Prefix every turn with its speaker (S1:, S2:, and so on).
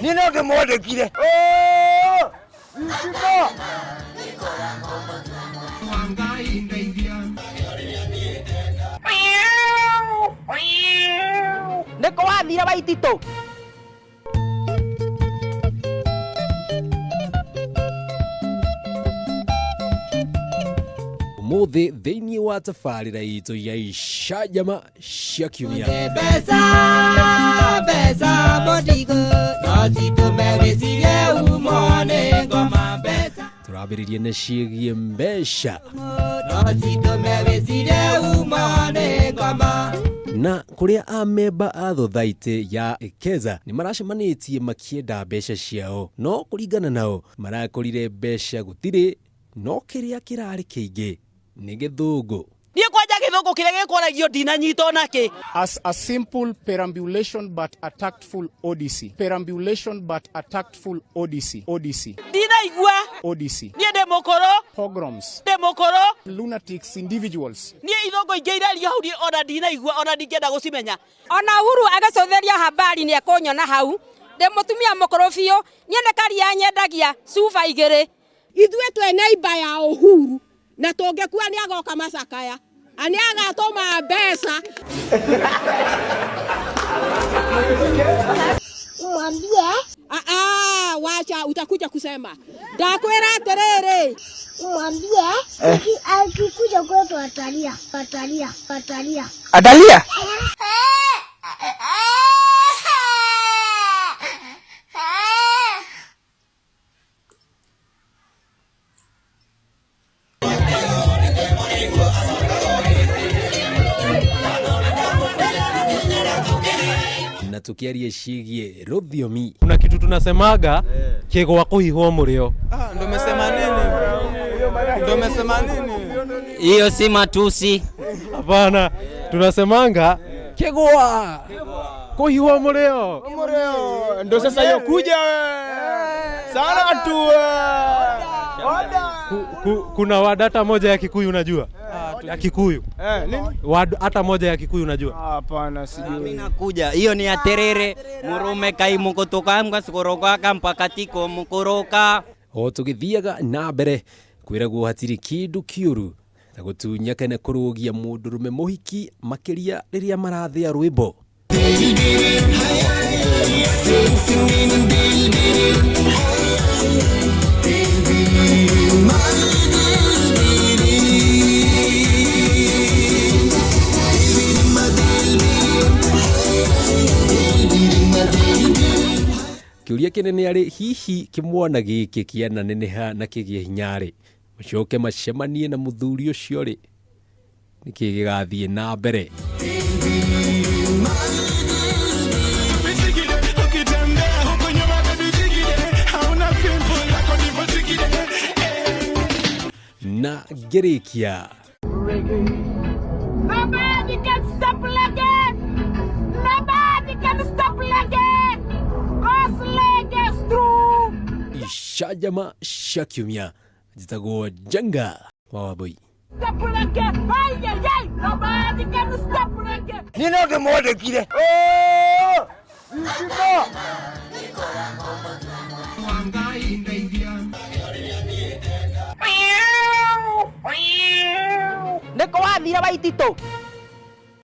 S1: Niĩ no ndĩmwandĩkire.
S2: Nĩ kũ wathire Waititũ?
S3: Ũmũthĩ thĩinĩ wa tabarĩra itũ ya icanjama cia kiumia.
S4: Mbeca mbeca mũtigo no citũme wĩcirie umo nĩ ngoma mbeca.
S3: Tũrambĩrĩria na ciĩgiĩ mbeca.
S4: No citũme wĩcirie umo nĩ ngoma.
S3: Na kũrĩa amemba a thothaitĩ ya Ekeza nĩ maracemanĩtie makĩenda mbeca ciao, no kũringana nao marakorire mbeca gũtirĩ, no kĩrĩa kĩrarĩ kĩingĩ nĩ gĩthũngũ.
S2: Niĩ kwanja gĩthũngũ kĩrĩa gĩkwaragio ndinanyita ona kĩ.
S5: As a simple perambulation but a tactful odyssey. Perambulation but a tactful odyssey. Odyssey.
S2: Ndinaigua.
S5: Odyssey.
S2: Niĩ ndĩ mũkũrũ.
S5: Pogroms.
S2: Ndĩ mũkũrũ.
S5: Lunatics individuals.
S2: Niĩ ithũngũ ingĩ irario hau niĩ ona ndinaigua ona ndingĩenda gũcimenya.
S6: Ona Uhuru agĩcũthĩria habari nĩ ekũnyona hau. Ndĩ mũtumia mũkũrũ biũ. Niĩ nĩ karia nyendagia cuba igĩrĩ.
S7: Ithuĩ twĩ neighbor ya Uhuru na tũngĩkua nĩ agoka macakaya na nĩ agatũma mbeca.
S8: Mwambie.
S7: Ah, ah, wacha utakuja kusema. Ndakwĩra atĩrĩrĩ.
S8: Mwambie akikuja kwetu atalia, atalia, atalia.
S1: Atalia?
S3: Na tukiaria ciĩgiĩ rũthiomi.
S9: Kuna kitu tunasemaga kĩgwa kũhihwo mũrĩo.
S10: Ndo umesema nini? Ndo umesema nini?
S4: Hiyo si matusi.
S9: Hapana, tunasemanga kĩgwa kũhihwo mũrĩo.
S10: Mũrĩo. Ndo sasa hiyo kuja sana tu.
S9: Kuna word hata moja ya Kikuyu unajua? Ya Kikuyu.
S10: Nini?
S9: Word hata moja ya Kikuyu unajua?
S10: Hapana, sijui.
S4: Nakuja. Hiyo ni aterere murume kai mukutuka mgasikoroka kampakatiko mukoroka.
S3: O tũgĩthiaga na mbere kwĩragwo hatirĩ kĩndũ kĩũru ta gũtunya kana kũrũgia mũndũrũme mũhiki makĩria rĩrĩa marathĩa rwĩmbo. Kĩũria kĩnene arĩ hihi kĩmwana gĩkĩ kĩananeneha na kĩgĩe hinya rĩ, macoke macemanie na mũthuri ũcio rĩ, nĩkĩ gĩgathiĩ na mbere? Na ngĩrĩkia.
S7: Nobody can stop reggae. Nobody can stop reggae. 'Cause reggae is true.
S3: Icanjama cia kiumia njĩtagwo Njenga wa Wambui.
S7: Stop reggae. Ay, ay, ay. Nobody can stop reggae.
S1: Niĩ no ndĩmwandĩkire.
S2: Nĩ kũ wathire Waititũ?